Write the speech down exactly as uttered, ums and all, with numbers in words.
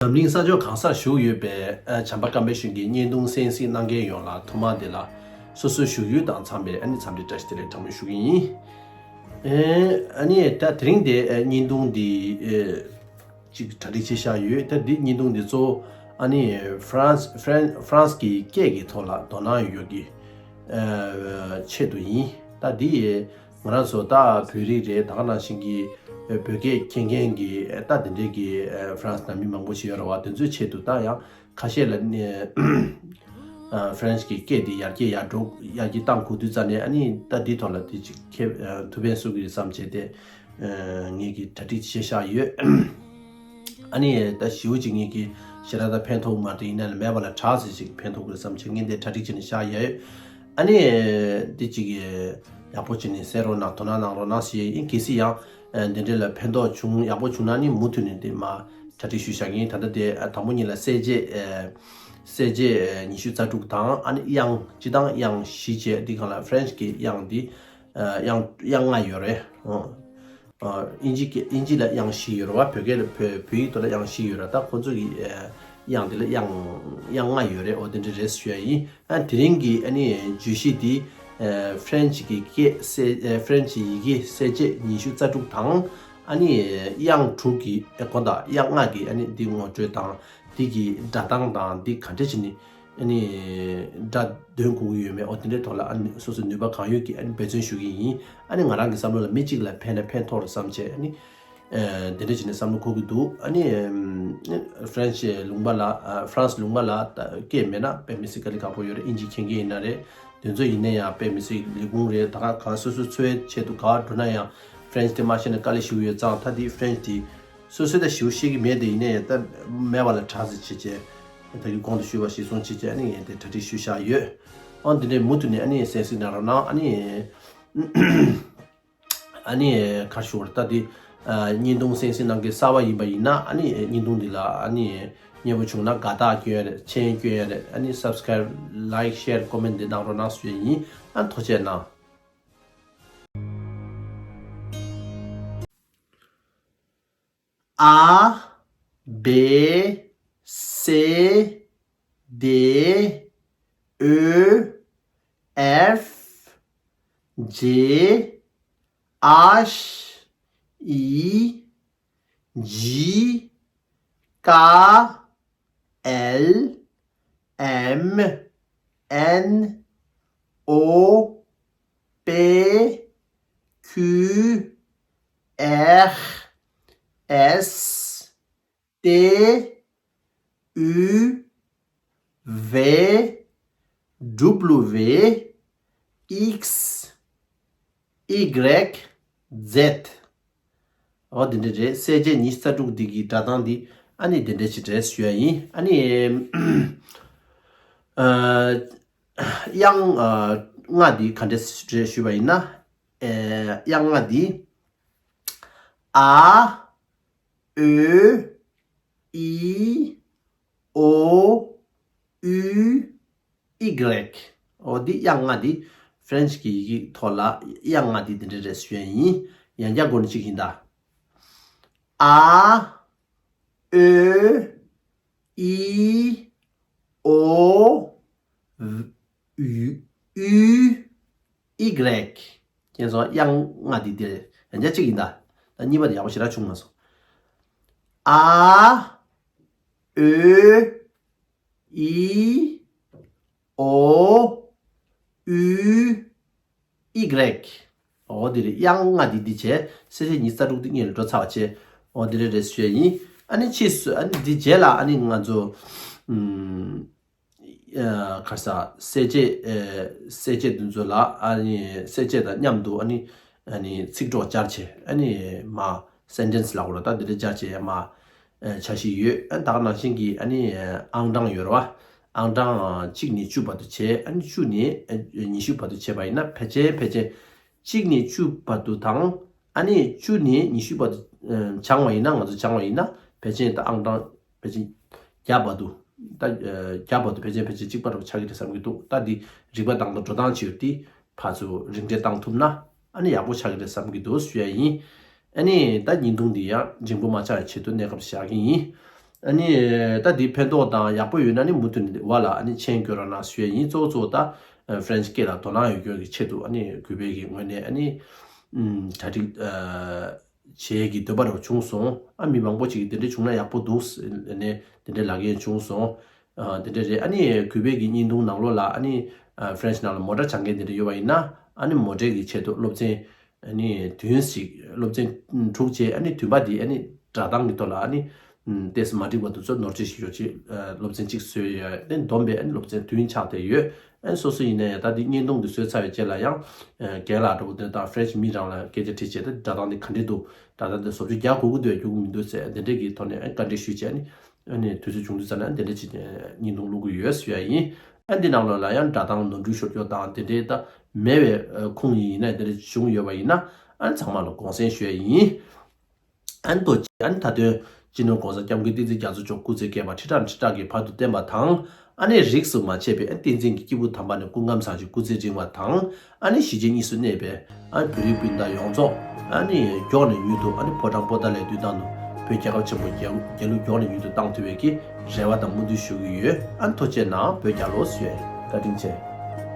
འཛམ་གླིང་ས་ཕྱོགས་གང་སར་བཞུགས་ཡོད་པའི་ཨ་བྱམས་པ་ཀམ་པའི་གཞུང་གི་བརྙན་ཐུང་གསན་གཟིགས་གནང་མཁན་ཡོངས་ལ་ཐོག་མར་དེ་ལ་སོ་སོའི་བཞུགས་ཡུལ་དང་འཚམས་པའི་ཨ་ནི་འཚམས་འདྲི་བཀྲ་ཤིས་བདེ་ལེགས་གྲངས་མེད་ཞུ་གི་ཡིན། ཨེ་ཨ་ནི་ད་དེ་རིང་དེ་ཨེ་བརྙན་ཐུང་འདི་ཨེ་ཅིག་གྲ་སྒྲིག་བྱས་བཞག་ཡོད། ད་འདི་བརྙན་ཐུང་འདི་གཙོ་བོ་ཨ་ནི་ཧྥ་རན་སི་ཧྥ་རན་ཧྥ་རན་སི་གི་སྐད་ཀྱི་ཐོག་ལ་དོ་སྣང་ཡོད་ཀྱི་ཨེ་ཆེད་དུ་ཡིན། ད་འདི་ང་རང་ཚོ་ད་བོད་རིགས་རེད། ད་ག་ནང་བཞིན་གྱི་ཨེ་བོད་སྐད་མཁྱེན་མཁན་གྱི་ཨེ་ད་དེ་འདྲའི་གི་ཨེ་ཧྥ་རན་སི་ནང་མི་མང་པོ་ཞིག་ཡོད་རེད་བ། དེ་ཚོའི་ཆེད་དུ་ད་ཡང་ཁ་ཤས་ལ་ནས་ཨ་ཧྥ་རན་སི་གི་སྐད་འདི་ཡར་རྒྱས་ཡར་འགྲོ་ཡར་རྒྱས་བཏང་དགོས་དུས་ཙ་ནས་ཨ་ནི་ད་འདིའི་ཐོག་ལ་དེ་ཅིག་ཁེ་ཨ་ཐུགས་ཕན་གསོས་ཀྱི་རེད་བསམ་བྱས་ཏེ་ཨ་ངེད་ཀྱིས་གྲ་སྒྲིག་བྱས་བཞག་ཡོད། ཨ་ནི་ད་ཞེ་པོ་ཅིག་ངེད་ཀྱིས་ཞེ་དྲག་ད་ཕན་ཐོགས་མ་རེད། ཡིན་ན་ལ་མེད་པ་ལ་དྲག་ཙམ་ཅིག་ཕན་ཐོགས་དགོས་བསམ་བྱས་ངས་འདི་གྲ་སྒྲིག་བྱས་ནས་བཞག་ཡོད། ཨ་ནི་འདི་ཅིག་ཡག་པོ་བྱས་ནས་གསན་རོགས་གནང་། དོ་སྣང་གནང་རོགས་གནང་ཞེས་ཡིན། གལ་སྲིད་ཡང་འདི་འདྲ་ལ་ཕན་ཐོགས་བྱུང་ཡག་པོ་བྱུང་ན་ནི་མུ་མཐུད་ནས་འདི་མ་གྲ་སྒྲིག་ཞུས་བཞག་གི་ཡིན། ད་ལྟ་དེ་དང་པོ་ཉིད་ལ་གསལ་བྱེད་གསལ་བྱེད་ཉི་ཤུ་རྩ་དྲུག་དང་ཨ་ནི་དབྱངས་སྤྱི་དང་དབྱངས་བཞི་བྱས། འདི་སྒང་ལ་ཧྥ་རན་སི་གི་དབྱངས་འདི་དབྱངས་དབྱངས་ལྔ་ཡོད་རེད། ཨིན་ཇི་སྐད་ཨིན་ཇི་ལ་དབྱངས་བཞི་ཡོད་རེད་བ། བོད་སྐད་ལ་བོད་བོད་ཡིག་ཐོག་ལ་དབྱངས་བཞི་ཡོད་རེད། ད་ཁོང་ཚོ་གི་དབྱངས་འདི་ལ་དབྱངས་དབྱངས་ལྔ་ཡོད་རེད། འོ་དེ་འདྲ་རེད་ཞུ་ཡ་ཡིན། ཨ་དེ་རིང་གི་ཨ་ནི་བརྗོད་གཞི་འདི་ཨ་ཧྥ་རན་སི་གི་སྐད་གསལ་ཨ་ཧྥ་རན་སི་ཡི་གེ་གསལ་བྱེད་ཉི་ཤུ་རྩ་དྲུག་དང་ཨ་ནི་དབྱངས་དྲུག་གི་ཨ་དགོངས་དག་དབྱངས་ལྔ་གི་ཨ་ནི་འདི་ངོ་སྤྲོད་དང་འདི་གི་སྒྲ་གདངས་དང་འདི་ག་འདྲ་བྱས་ནས་ཨ་ནི་སྒྲ་འདོན་དགོས་ཀྱི་ཡོད་མེད་འོ་དེ་འདྲའི་ཐོག་ལ་ཨ་ནི་སོ་སོའི་ནུས་པ་གང་ཡོད་ཀྱིས་ཨ་ནི་འབད་བརྩོན་ཞུ་གི་ཡིན། ཨ་ནི་ང་རང་གི་བསམ་བློ་ལ་མི་གཅིག་ལ་ཕན་ན་ཕན་ཐོགས་རེད་བསམ་བྱས་ཨ་ནི། ཨ་དེ་འདྲ་བྱས་ནས་བསམ་བློ་འཁོར་གྱི་འདུག་ཨ་ནི་ཨམ་ཧྥ་རན་སི་ལུང་པ་ལ་ཨ་ཧྥ་རན་སི་ལུང་པ་ལ་ད་སྐད་མེད་ན་དཔེ་མི་སྲིད་དཀའ་ལས་ཁག་པོ་ཡོད་རེད། ཨིན་ཇི་མཁྱེན་མཁན་ཡིན་ན་རེད། དེ་ཚོ་ཡིན་ན་ཡང་དཔེ་མི་སྲིད་ལས་ཁུངས་རེད། ད་ག་ག་སོ་སོའི་འཚོ་བའི་ཆེད་དུ་ག་བར་འགྲོ་ན་ཡང་ཧྥ་རན་སི་དེ་མ་ཤེས་ན་དཀའ་ལས་ཞེ་པོ་ཡོད་ཙང་། ད་དེ་ཧྥ་རན་སི་དེ་སོ་སོས་ད་ཞེ་པོ་ཤེས་ཀྱི་མེད་དེ། ཡིན་ན་ཡང་ད་མེད་པ་ལ་དྲག་ཙམ་བྱེད་བྱས་ད་གི་གོང་དུ་ཞུས་པ་གཞིར་བཟུང་བྱེད་བྱས་ཨ་ནི་ངས་དེ་གྲ་སྒྲིག་ཞུས་བཞག་ཡོད། ཨ་འདི་འདྲའི་མུ་མཐུད་ནས་ཨ་ནི་གསན་གཟིགས་གནང་རོགས་གནང་། ཨ་ནི། ཨ་ནི་ག་རེ་ཞུ་དགོས་རེད། ད་འདི་ཨ་བརྙན་ཐུང་གསན་གཟིགས་གནང་མཁན་གསར་པ་ཡིན་པ་ཡིན་ན་ཨ་ནི་བརྙན་ཐུང་འདི་ལ་ཨ་ནི་མཉེས་པོ་བྱུང་ན་དགའ་རྟགས་སྐྱོན་ཡ་རེད། མཆན་སྐྱོན་ཡ་རེད། ཨ་ནི་སབ་སི་ཀ་རེབ་ལའིག་ཤེར་ཀོ་མེན་འདི་གནང་རོགས་གནང་ཞུ་ཡ་ཡིན། ཨ་ཐུགས་རྗེ་གནང་། A B C D E F G H I J K L M N O P Q R S T U V W X Y Z། འོ་དེ་འདྲ་རེད། གསལ་བྱེད་ཉི་ཤུ་རྩ་དྲུག་འདི་གི་སྒྲ་གདངས་འདི་ཨ་ནི་དེ་འདྲ་ཞིག་རེད་ཞུ་ཡ་ཡིན། ཨ་ནི་ཨ་དབྱངས་ཨ་ལྔ་འདི་ག་འདྲ་རེད་ཞུས་པ་ཡིན་ན། ཨ་དབྱངས་ལྔ་འདི་ཨ། ཨོ། ཨི། ཨོ། ཨུ། ཨི་གྷི་རེག། འོ་འདི་དབྱངས་ལྔ་འདི་ཧྥ་རན་སི་གི་ཡི་གེ་ཐོག་ལ་དབྱངས་ལྔ་འདི་འདི་འདྲ་རེད་ཞུ་ཡ་ཡིན། ཡང་བསྐྱར་འགོ་ནས་གཅིག་ཡིན་ད། ཨ། ཨོ། ཨི། ཨོ། ཨུ། ཨུ། ཨི་གྷི་རེག། མཁྱེན་སོང་། དབྱངས་ལྔ་འདི་འདི་རེད། ཡང་བསྐྱར་གཅིག་ཡིན་ད། ད་གཉིས་པ་དེ་ཡག་པོ་ཞེ་དྲག་བྱུང་མ་སོང་། ཨ། ཨོ། ཨི། ཨོ། ཨུ། ཨི་གྷི་རེག། འོ་དེ་རེད། དབྱངས་ལྔ་འདི་འདི་བྱས། གསལ་བྱེད་ཉི་ཤུ་རྩ་དྲུག་འདི་སྔོན་ལ་འགྲོ་ཚར་བ་བྱས། འོ་དེ་རེད་རེད་ཞུ་ཡ་ཡིན། ཨ་ནི་ཕྱིས་སུ་ཨ་ནི་འདི་རྗེས་ལ་ཨ་ནི་ང་ཚོ་ཨམ། ཨ་ག་རེ་ཟ། གསལ་བྱེད་ཨེ་གསལ་བྱེད་འདི་ཚོ་ལ་ཨ་ནི་གསལ་བྱེད་དང་མཉམ་དུ་ཨ་ནི་ཨ་ནི་ཚིག་གྲོགས་སྦྱར་བྱས་ཨ་ནི་མ་སེན་ཊེན་སི་ལབ་དགོས་རེད། ད་འདི་འདྲ་སྦྱར་བྱས་མ་ཨ་འཆར་གཞི་ཡོད། ཨ་ད་ག་ནང་བཞིན་གྱི་ཨ་ནི་ཨང་གྲངས་ཡོད་རེད་བ། ཨང་གྲངས་གཅིག་ནས་བཅུ་བར་དུ་བྱས། ཨ་ནི་བཅུ་ནས་ཨ་ཉི་ཤུ་བར་དུ་བྱས་པ་ཡིན་ན་ཕལ་ཆེར་ཕལ་ཆེར་གཅིག་ནས་བཅུ་བར་དུ་དང་། ཨ་ནི་བཅུ་ནས་ཉི་ཤུ་བར་དུ་ཨ་སྦྱངས་པ་ཡིན་ན། ང་ཚོ་སྦྱངས་པ་ཡིན་ན་ཕལ་ཆེར་ད་ཨང་གྲངས་ཕལ་ཆེར་བརྒྱ་བར་དུ། ད་ཨ་བརྒྱ་བར་དུ་ཕལ་ཆེར་ཕལ་ཆེར་གཅིག་པ་འདྲ་པོ་ཆགས་ཀྱི་རེད་བསམ་གྱི་འདུག་ད་འདི་རིག་པ་དང་དུ་འགྲོ་སྟངས་བྱས་ཏེ་ཕར་ཚུར་རིགས་འགྲེ་བཏང་ཐུབ་ན་ཨ་ནི་ཡག་པོ་ཆགས་ཀྱི་རེད་བསམ་གྱི་འདུག་ཞུ་ཡ་ཡིན། ཨ་ནི་ད་བརྙན་ཐུང་འདི་ཡང་རྗེང་པོ་མ་ཆགས་ཡ་ཆེད་དུ་གནས་སྐབས་བཞག་གི་ཡིན། ཨ་ནི་ད་འདི་ཕན་ཐོགས་དང་ཡག་པོ་ཡོད་ན་ནི་མུ་མཐུད་ནས་བ་ལ་ཨ་ནི་མཆན་འགོད་རོགས་གནང་ཞུ་ཡས་ཡིན། གཙོ་བོ་གཙོ་བོ་ད་ཕ་རན་སི་སྐད་ལ་དོ་སྣང་ཡོད་མཁན་གྱི་ཆེད་དུ་ཨ་ནི་གུས་པའི་གི་ངོས་ནས་ཨ་ནི་གྲ་སྒྲིག་བྱེད་ཀྱི་འདོད་པ་རུ་བྱུང་སོང་། ཨ་མི་མང་པོ་ཅིག་གིས་དེ་འདྲ་བྱུང་ན་ཡག་པོ་འདུག་ཟེར་ནས་དེ་འདྲའི་ལབ་མཁན་བྱུང་སོང་། ཨ་དེ་འདྲ་རེད། ཨ་ནི་གུས་པའི་གི་བརྙན་ཐུང་ནང་ལོགས་ལ་ཨ་ནི་ཕ་རན་སི་ནང་ལ་མོ་ཊ་སྦྱང་མཁན་དེ་འདྲ་ཡོད་པ་ཡིན་ན་ཨ་ནི་མོ་ཊའི་གི་ཆེད་དུ་སློབ་ཚན་ཨ་ནི་བདུན་ཞིག་སློབ་ཚན་དྲུག་བྱས། ཨ་ནི་བདུན་པ་དེ་ཨ་ནི་སྒྲ་གདངས་ཀྱི་ཐོག་ལ་ཨ་ནི་ཏོག་ཙམ་མ་འགྲིག་པ་དེ་ཚོ་ནོར་འཁྲུལ་ཞིག་ཡོད་ཅེས་སློབ་ཚན་གཅིག་བཟོས་ཡོད། ཨ་ནི་བསྡོམས་པས་ཨ་ནི་སློབ་ཚན་བདུན་ཆགས་བསྡད་ཡོད། ཨ་ནི་སོ་སོ་ཡིན་ན་ཡང་ད་འདི་བརྙན་ཐུང་འདི་བཟོས་ཚར་བའི་རྗེས་ལ་ཡང་རྒན་ལགས་འདྲ་པོ་དེ་དང་ཕ་རན་སི་མི་རང་ལ་སྐད་ཆ་དྲིས་བྱས། ད་སྒྲ་གདངས་འདི་ག་འདྲས་འདུག་སྒྲ་གདངས་འདི་བཟོ་བཅོས་རྒྱག་དགོས་ཀྱི་འདུག་རྒྱུག་གི་མི་འདུག་ཟེར་དེ་འདྲས་ཀྱི་ཐོག་ནས་ཨ་ནི་བཀའ་འདྲི་ཞུས་བྱས། ཨ་ནི་ཨ་ནི་དུས་ཚོད་བྱུང་དུས་ཙམ་ནས་དེ་འདྲས་ཅིག་བརྙན་ཐུང་བླུག་གི་ཡོད་ཟེར་ཡ་ཡིན། ཨ་འདི་ནང་ལོགས་ལ་ཡང་སྒྲ་གདངས་ནོར་འཁྲུལ་ཤོར་ཀྱོག་དང་དེ་འདྲའི་ད་མེད་པའི་ཁུངས་ཡིན་ན་དེ་འདྲ་བྱུང་ཡོད་པ་ཡིན་ན་ཨ་ནི་ཚང་མ་ལ་དགོངས་སེལ་ཞུ་ཡ་ཡིན། ཨ་ནི་ཐོག་ཨ་ནི་ད་དོན་སྤྱི་ནོར་༸གོང་ས་༸སྐྱབས་མགོན་བསྟན་འཛིན་རྒྱ་མཚོ་མཆོག་སྐུ་ཚེ་བསྐལ་པ་ཁྲི་ཕྲག་ཁྲི་ཕྲག་གི་བར་དུ་བརྟན་པ་དང་། ཨ་ནི་རིས་སུ་མ་ཆད་པའི་ཨ་ནི་བསྟན་འཛིན་གྱི་སྐྱེས་བུ་དམ་པ་ནི་སྐུ་ཁམས་བཟང་ཞིང་སྐུ་ཚེ་རིང་བ་དང་། ཨ་ནི་གཞིས་བྱེས་གཉིས་སུ་གནས་པའི་ཨ་ནི་བོད་རིགས་སྤུན་ཟླ་ཡོངས་རྫོགས་ཨ་ནི་མགྱོགས་ནས་མྱུར་དུ་ཨ་ནི་ཕོ་བྲང་པོ་ཏཱ་ལའི་མདུན་ཐང་དུ་བོད་རྒྱལ་ཁབ་ཆེན་པོ་རྒྱལ་རྒྱལ་གླུ་མགྱོགས་ནས་མྱུར་དུ་བཏང་ཐུབ་པའི་གི་རེ་བ་དང་སྨོན་འདུན་ཞུ་གི་ཡོད། ཨ་ནི་ཐུགས་རྗེ་གནང་། བོད་རྒྱལ་ལོ་ཟེར་བཀའ་དྲིན་ཆེ།